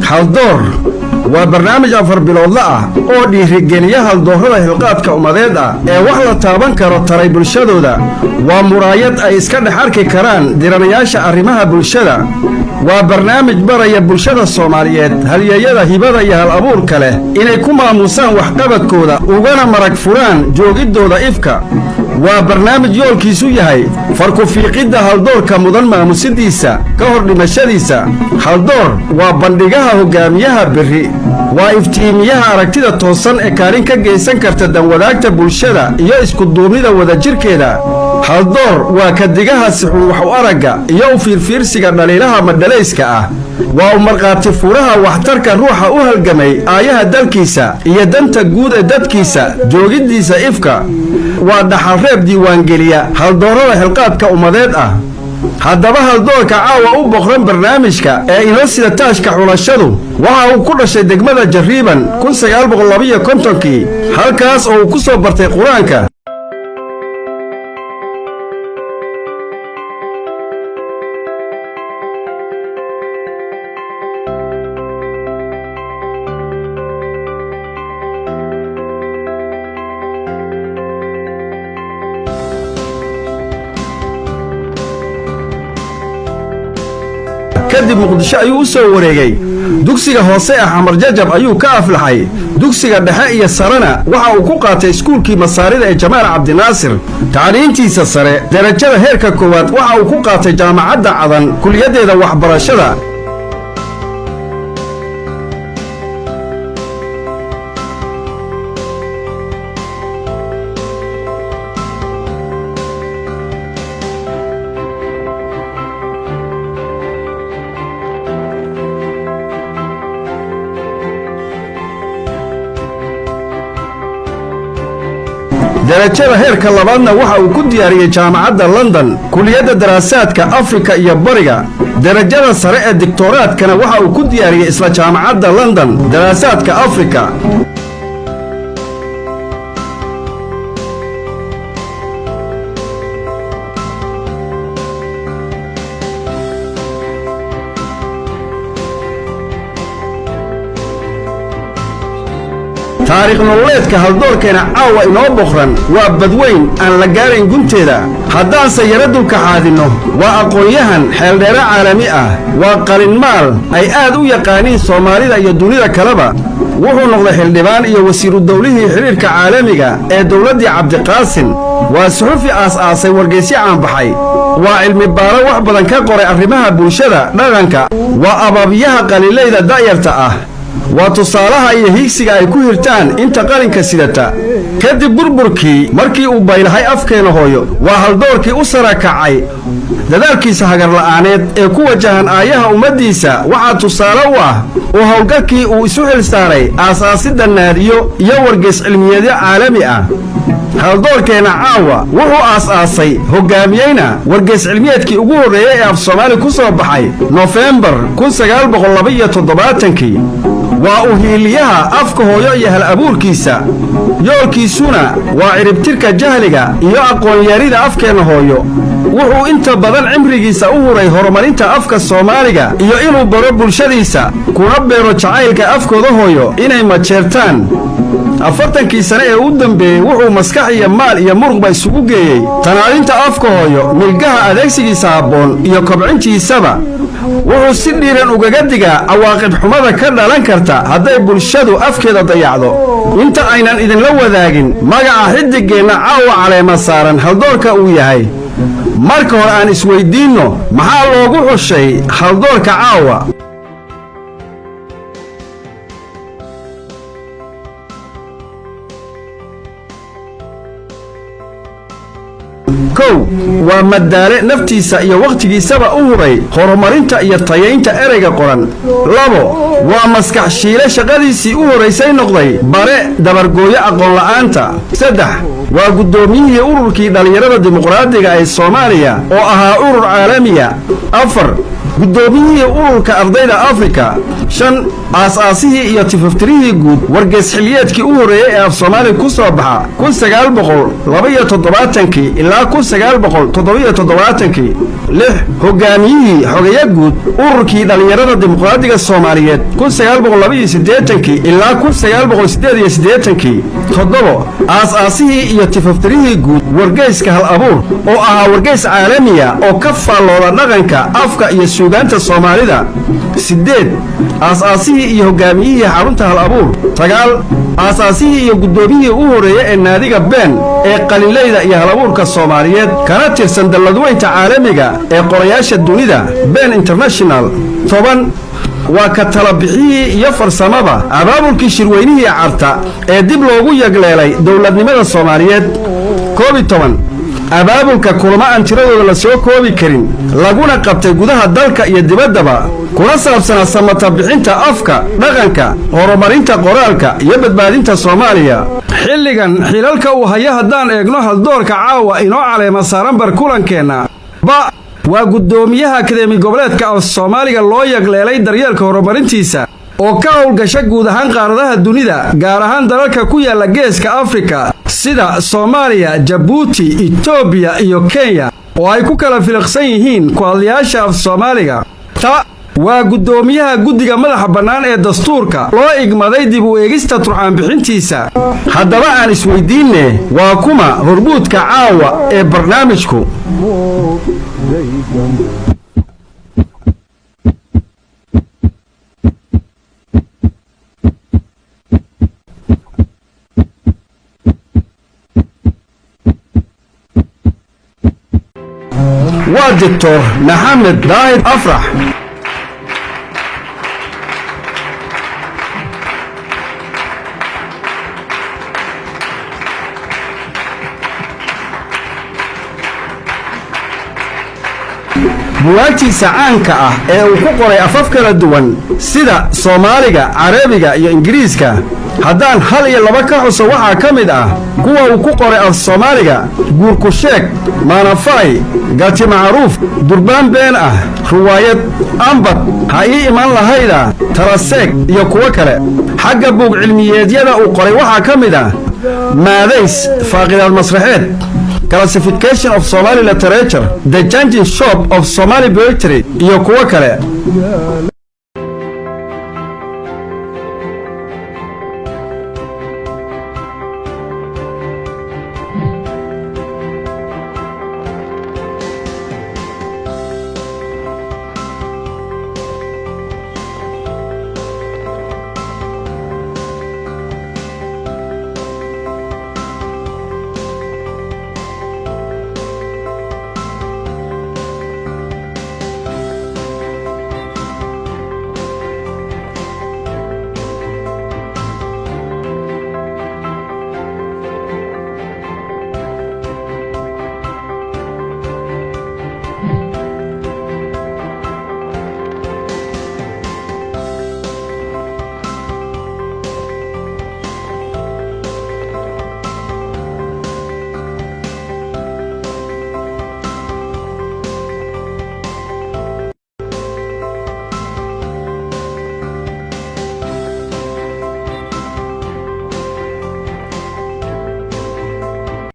Haldoor waa barnaamij 4 biloodla ah oo dhiirigeliya haldoorrada hilqaadka ummadeed ah ee wax la taaban karo taray bulshadooda. Waa muraayad ay iska dhex arki karaan diranayaasha arrimaha bulshada. Waa barnaamij baraya bulshada Soomaaliyeed halyeeyada hibada iyo hal abuurka leh inay ku maamuusaan waxqabadkooda, ugana marag furaan joogiddooda ifka. Waa barnaamij yoolkiisu yahay farku-fiiqidda haldoorka mudan maamusidiisa ka hor dhimashadiisa. Haldoor waa bandhigaha hogaamiyaha berri, waa iftiimiyaha aragtida toosan ee kaalin ka geysan karta danwadaagta bulshada iyo iskuduubnida wadajirkeeda. Haldoor waa kadigaha sixun wax u aragga iyo u fiirfiirsiga dhaliilaha madhalayska ah. Waa u markhaati furaha waxtarka ruuxa u halgamay aayaha dalkiisa iyo danta guud ee dadkiisa joogiddiisa ifka. Waa dhaxalreeb diiwaangeliya haldoorrada xilqaadka ummadeed ah. Haddaba, haldoorka caawa u boqran barnaamijka ee inoo sida taashka xulashadu waxa uu ku dhashay degmada Jarriiban 1952-kii, halkaas oo uu ku soo bartay Qur-aanka. Kadib Muqdisho ayuu u soo wareegay. Dugsiga hoose ah Xamar Jajab ayuu ka aflaxay. Dugsiga dhexe iyo sarena waxa uu ku qaatay iskuulkii Masaarida ee Jamaal Cabdinaasir. Tacliintiisa sare darajada heerka koowaad waxa uu ku qaatay Jaamacadda Cadan, kuliyaddeeda waxbarashada. Darajada heerka labaadna waxa uu ku diyaariyey Jaamacadda London, kuliyadda daraasaadka Afrika iyo Bariga. Darajada sare ee digtooraadkana waxa uu ku diyaariyey isla Jaamacadda London, daraasaadka Afrika. Taariikh nololeedka haldoorkeena caawa inoo boqran waa badweyn aan la gaarayn gunteeda. Haddaanse yaro dulka xaadinno, waa aqoon-yahan xeeldheero caalami ah, waa qalinmaal ay aad u yaqaaniin Soomaalida iyo dunida kaleba. Wuxuu noqday xildhibaan iyo wasiiru dawlihii xidhiirka caalamiga ee dowladdii Cabdiqaasin. Waa suxufi aas-aasay wargeysyo caanbaxay. Waa cilmi baaro wax badan ka qoray arrimaha bulshada, dhaqanka. Waa abaabiyaha qaliilayda da'yarta ah. Waa tusaalaha iyo hiigsiga ay ku hirtaan inta qalinka sidata. Kadib burburkii, markii uu baylahay afkeena hooyo, waa haldoorkii u sarakacay dadaalkiisa hagarla'aaneed ee ku wajahan aayaha ummaddiisa. Waxaa tusaale u ah oo howlgalkii uu isu xil saaray aasaasidda naadiyo iyo wargeys cilmiyeedyo caalami ah. Haldoorkeenna caawa wuxuu aas-aasay, hoggaamiyeyna wargeys cilmiyeedkii ugu horreeyey ee af Soomaali ku soo baxay Nofembar 1972-kii. Waa u hiiliyaha afka hooyo iyo hal abuurkiisa, yoolkiisuna waa ciribtirka jahliga iyo aqoon-yarida afkeenna hooyo. Wuxuu inta badan cimrigiisa u huray horumarinta afka Soomaaliga iyo inuu baro bulshadiisa, kuna beero jacaylka afkooda hooyo inay majeertaan. 40-kii sane ee u dambeeyey wuxuu maskax iyo maal iyo muruqba isugu geeyey tanaadinta afka hooyo, milgaha adeegsigiisa habboon iyo kobcintiisaba. Wuxuu si dhiiran ugaga digaa cawaaqib xumada ka dhalan karta hadday bulshadu afkeeda dayacdo. Inta aynan idinla wadaagin magaca xiddiggeenna caawa caleema saaran haldoorka uu yahay, marka hore aan isweyddiinno: maxaa loogu xushay haldoorka caawa? Kow, waa madaale naftiisa iyo wakhtigiisaba u huray horumarinta iyo tayaynta ereyga qoran. Labo, waa maskax shiile shaqadiisii u horraysay noqday bare dabargooyo aqoonla'aanta. Saddex, waa guddoomiyihii ururkii dhallinyarada dimuqraadiga ee Soomaaliya oo ahaa urur caalamiya. Afar, Guddoomiyihii Ururka Ardayda Afrika. Shan, aas-aasihii iyo tifaftirihii guud wargeys xilliyeedkii u horreeyey ee af Soomaaliya ku soo baxa 1972-kii ilaa 1977-kii. Lix, hogaamiyihii xogeya guud Ururkii Dhallinyarada Dimuqraadiga Soomaaliyeed 1982-kii ilaa 1988-kii. Toddobo, aas-aasihii iyo tifaftirihii guud wargeyska Hal Abuur, oo ahaa wargeys caalamiya oo ka faallooda dhaqanka, afka iyo suugaanta Soomaalida. Siddeed, aas-aasihii iyo hogaamiyihii xarunta Hal Abuur. Sagaal, aasaasihii iyo guddoomiyihii u horreeyey ee naadiga Been ee qalinleyda iyo halabuurka Soomaaliyeed, kana tirsan dalladweynta caalamiga ee qorayaasha dunida, PEN International. 10, waa ka talabixihii iyo farsamaba abaabulkii shirweynihii Carta ee dib loogu yagleelay dowladnimada Soomaaliyeed. 11, abaabulka kulamo aan tiradooda la soo koobi karin, laguna qabtay gudaha dalka iyo dibaddaba, kuna saabsanaa samata bixinta afka, dhaqanka, horumarinta qoraalka iyo badbaadinta Soomaaliya. Xilligan xilalka uu hayo haddaan eegno haldoorka caawa inoo caleema saaran bar kulankeenna, ba, waa guddoomiyaha Akademi Goboleedka Af Soomaaliga loo yagleelay daryeelka horumarintiisa, oo ka howlgasha guud ahaan qaaradaha dunida, gaar ahaan dalalka ku yaalla Geeska Afrika sida Soomaaliya, Jabuuti, Itoobiya iyo Kenya, oo ay ku kala filiqsan yihiin ku hadlayaasha af Soomaaliga. Ta, waa guddoomiyaha guddiga madaxa bannaan ee dastuurka loo igmaday dib u eegista turxaanbixintiisa. Haddaba aan isweydiinne, waa kuma hormuudka caawa ee barnaamijku? Waa Doctor Maxamed Daahir Afrax. Buwaagtiisa caanka ah ee uu ku qoray afaf kala duwan sida Soomaaliga, Carabiga iyo Ingiriiska, haddaan hal iyo laba ka xuso, waxaa ka mid ah kuwa uu ku qoray af Soomaaliga: Guurku Sheeg, Maanafay, Gati Macruuf, Durbaan Been ah, Ruwaayad Ambad, Ha Ii Iman Lahayda, Talaseeg iyo kuwo kale. Xagga buug cilmiyeedyada uu qoray waxaa ka mid ah Maadays, Faaqidaad Masraxeed, Classification of Somali Literature, The Changing Shape of Somali Poetry iyo kuwo kale.